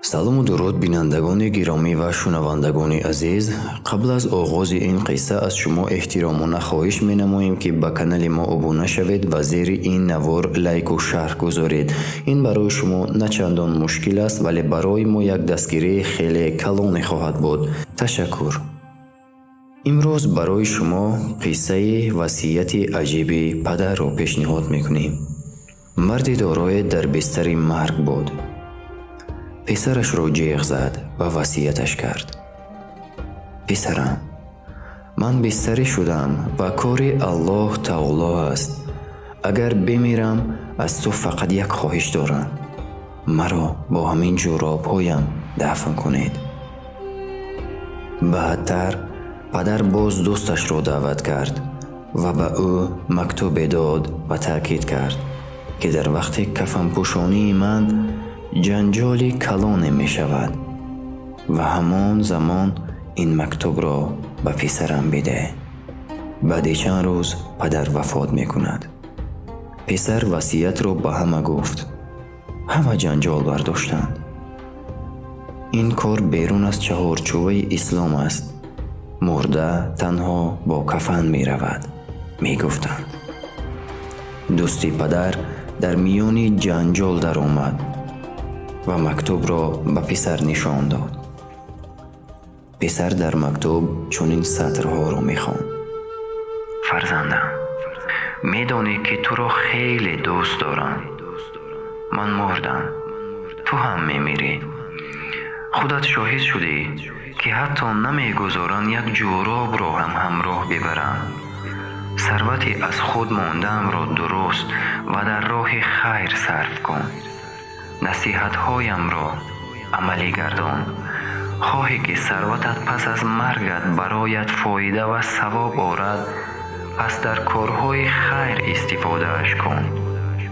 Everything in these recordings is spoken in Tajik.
Салому дуруд, бинандагони гиромӣ ва шунавандагони азиз. Қабл аз оғози ин қисса аз шумо эҳтиромона хоҳиш менамоем, ки ба канали мо обуна шавед ва зери ин навор лайку шарҳ гузоред. Ин барои шумо на чандон мушкил аст, вале барои мо як дастгирии хеле калоне хоҳад буд. Ташаккур. Имрӯз барои шумо қиссаи васияти аҷиби падарро пешниҳод мекунем. Марди дорое дар бистари марг буд. Писарашро ҷеғ зад ва васияташ кард: «Писарам, ман бистарӣ шудам ва кори Аллоҳ Таоло аст. Агар бимирам, аз ту фақат як хоҳиш дорам: маро бо ҳамин ҷӯробҳоям дафн кунед». Баъдтар падар боз дӯсташро даъват кард ва ба ӯ мактубе дод ва таъкид кард, ки дар вақти кафанпӯшонии ман ҷанҷоли калоне мешавад ва ҳамон замон ин мактубро ба писарам бидеҳ. Баъди чанд рӯз падар вафот мекунад. Писар васиятро ба ҳама гуфт. Ҳама ҷанҷол бардоштанд. Ин кор берун аз чаҳорчӯбаи ислом аст, мурда танҳо бо кафан меравад, мегуфтанд. Дӯсти падар дар миёни ҷанҷол даромад ва мактубро ба писар нишон дод. Писар дар мактуб чунин сатрҳоро мехонд: «Фарзандам, медонӣ, ки туро хеле дӯст дорам. Ман мурдам, ту ҳам мемирӣ. Худат шоҳид шудӣ, ки ҳатто намегузоранд як ҷӯробро ҳам ҳамроҳ бибарам. Сарвати аз худ мондаамро дуруст ва дар роҳи хайр сарф кун. Насиҳатҳоямро амалӣ гардон. Хоҳӣ, ки сарватат пас аз маргат бароят фоида ва савоб орад, пас дар корҳои хайр истифодааш кун.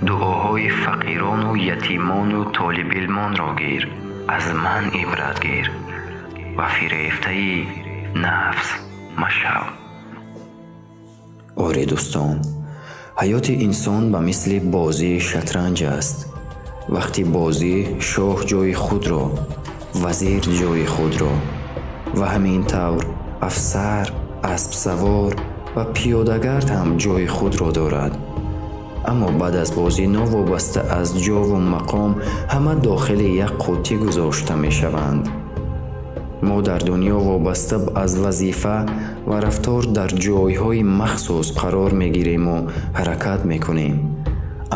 Дуоҳои фақирону ятимону толибилмонро гир. Аз ман ибрат гир ва фирефтаи нафс машав». Оре, дӯстон, ҳаёти инсон ба мисли бозии шатранҷ аст. Вақти бозӣ шоҳ ҷои худро, вазир ҷои худро ва ҳамин тавр афсар, аспсавор ва пиёдагард ҳам ҷои худро дорад. Аммо баъд аз бозӣ новобаста аз ҷову мақом ҳама дохили як қуттӣ гузошта мешаванд. Мо дар дунё вобаста аз вазифа ва рафтор дар ҷойҳои махсус қарор мегириму ҳаракат мекунем,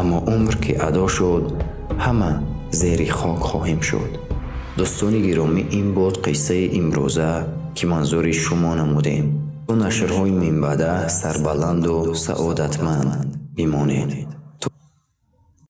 аммо умр ки адо шуд, ҳама зери хок хоҳем шуд. Дӯстони гиромӣ, ин буд қиссаи имрӯза, ки манзури шумо намудем. То нашрҳои минбаъда сарбаланду саодатманд бимонед.